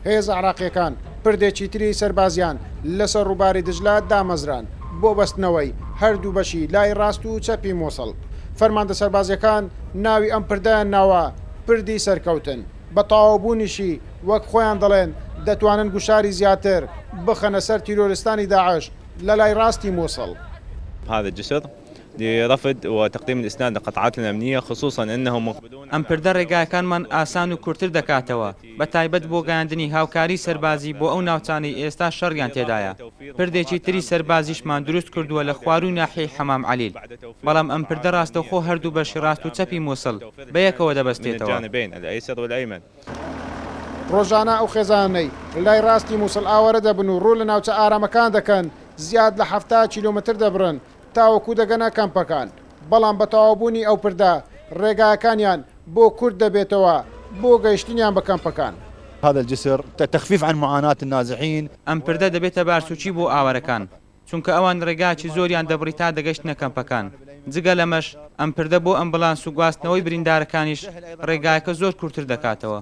هێزە عێراقییەکان پردێکی تری سەربازییان لەسەر ڕووباری دجلە دامەزراند بۆ بەستنەوەی هەردوو بەشی لای ڕاست و چەپی موسڵ. فەرماندە سەربازییەکان ناوی ئەم پردەیان ناوە پردی سەرکەوتن. بە تەواوبوونیشی وەک خۆیان دەڵێن دەتوانن گوشاری زیاتر بخەنە سەر تیرۆرستانی داعش لە لای ڕاستی موسڵ. هذا الجسر لرفد وتقديم الإسناد لقطاعات الأمنية خصوصا أنهم ئەم پردە ڕێگاکانمان ئاسان و کورتتر دەکاتەوە، بە تایبەت بۆ گەیاندنی هاوکاری سەربازی بۆ ئەو ناوچانەی ئێستا شەڕیان تێدایە. پردێکی تری سەربازیشمان دروست کردووە لە خوارووی ناحیەی حەمام عەلیل. بەڵام ئەم پردە ڕاستەوخۆ هەردوو بەشی ڕاست و چەپی موسڵ بەیەکەوە دەبەستێتەوە. ڕۆژانە ئەو خێزانانەی لای ڕاستی موسڵ ئاوارە دەبن و ڕوو لە ناوچە ئارامەکان دەکەن، زیاد لە 70 کیلۆمەتر دەبڕن تاوەکو دەگەنە کەمپەکان، بەڵام بە تەواوبوونی ئەو پردە ڕێگاکانیان بۆ کورت دەبێتەوە بۆ گەیشتنیان بە کەمپەکان. هذا الجسر تخفيف عن معاناة النازحين. ئەم پردە دەبێتە بارسووکی بۆ ئاوارەکان، چونکە ئەوان ڕێگاکی زۆریان دەبڕی تا دەگەشتنە کەمپەکان. جگە لەمەش ئەم پردە بۆ ئەمبولانس و گواستنەوەی بریندارەکانیش ڕێگاکە زۆر کورتتر دەکاتەوە.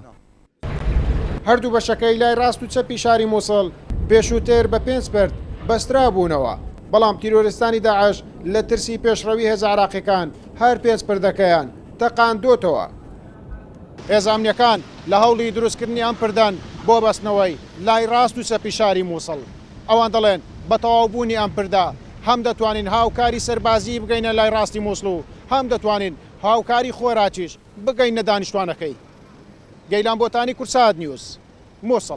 هەردوو بەشەکەی لای ڕاست و چەپی شاری موسڵ پێشووتر بە پێنج پرد بەسترابوونەوە، بەڵام تیرۆرستانی داعش لە ترسی پێشڕەوی هێزە عێراقیەکان هەر پێنج پردەکەیان تەقاندۆتەوە. هێزە ئەمنیەکان لە هەوڵی دروستکردنی ئەم پردەن بۆ بەستنەوەی لای ڕاست و چەپی شاری موسڵ. ئەوان دەڵێن بە تەواوبوونی ئەم پردە هەم دەتوانین هاوکاری سەربازیی بگەینە لای ڕاستی موسڵ و هەم دەتوانین هاوکاری خۆراکیش بگەینە دانیشتوانەکەی. گەیلان بۆتانی، کوردسات نیوز، موسڵ.